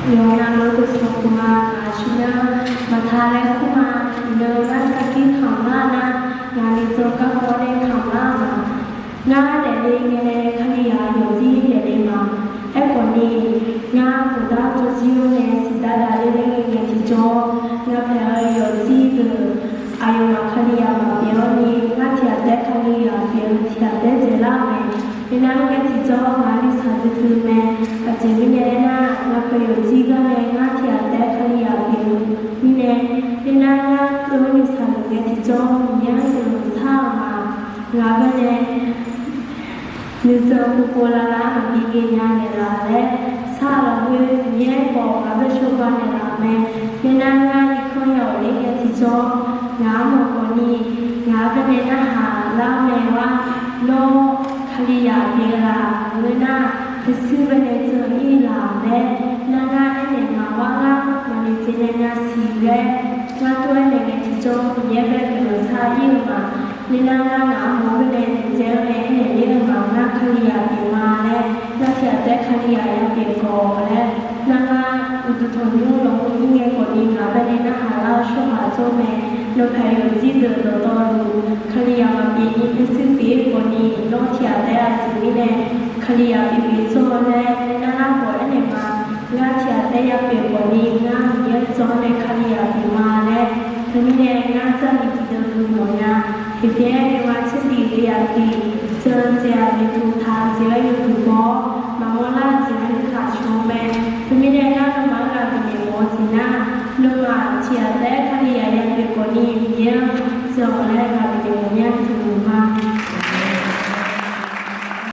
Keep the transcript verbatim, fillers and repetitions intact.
Yawqha navluf-eu dawqtawvluf-anr aqsur nar maqta laer kur ma. Iqnan ngar sarkir kamq lar nar, ngaq nuijan garkawv nae kamq lar-eu ma. Ngar daefle ngae nae Kalizaq yawqjir daefle ma. Aerkhawf ni, ngar khofdar jawrjir-awr nae siqdar daqler laer ngae tiqjawr, ngar paeq-eu yawqjir deuq aqyawfmaf Kalizaq maqpyeuf-awr ni, ngar tiq ghaq taef-aer Kalizaq pyeuf-eu tiq ghaq taef-aer dzaeqlar-euq mae. Khoernar, ngar tiqjawr ngaq nuisaq duidui mae. Aqjeq mirnae aernar, ngar paeq yawqjir gar nae ngar tiq ghaq taef-aer Kalizaq pyeuf-eu mirnae, khoernar, ngar teu nuisaq luf ngae tiqjawr Miqyaer-anr guiqlanq shar-euq ma. Ngaq-anr baenae nuijan povpov lavlar maqbi ghaenya naeqlaf laer shar-eu lafkhoer, Miqyaer khawf ngaq-anr bae shawrba naeqlaf-euq mae. Khoernar, ngar irkanr ya-awq ler ngae tiqjawr, ngaq-anr maqgawq ni, ngaq-anr baenae narhaq lar-awr nae, Nawr Kalizaq pyeuf-eu laf, ngeur nar, pyurshuir baenae jan-ir laf laer, nar ngar aernaeq maqmar lar, maqnoeq jeq nae nya siq laer, ngar tov-aer naeq ngae tiqjawr Miqyaer bae guiqlanq shar-ir-eu ma. Khoernar, ngar ngaq-anr mawr-eu nae noeqtsaev-awr nae aernaeq ler-eu ma. Ngar Kalizaq pyeuf ma laer, ngar tiq ghaq taef-aer Kalizaq yapyeuf khawf laer, nar ngar uqduq tanqnymr lafkhoer ir ngae khawf ni, ngaq-anr baenae narhaq lar-eu tsawrhaq jawr mae. Nawr paeq yawqjir deuq dawqtawvluf Kalizaq maqpyeuf ni pyurshuir pyeuf-ir khawf ni, nawr tiq ghaq taef-aer aqjeq mirnae Kalizaq pyeuf pyeuf tsawr laer, aernar, ngar khawf aernaeq ma. Ngar tiq ghaq taef-aer yapyeuf khawf ni, ngar Miqyaer-anr jan-awr nae Kalizaq pyeuf ma laer, teumirnae ngar jarlif tiqdeuv dui mawfnya. Heqbyaer yawqha tsertif deuv yaf tiq, jan dzaeq-aq, noeqtmq taq dzaeq-aer yawduq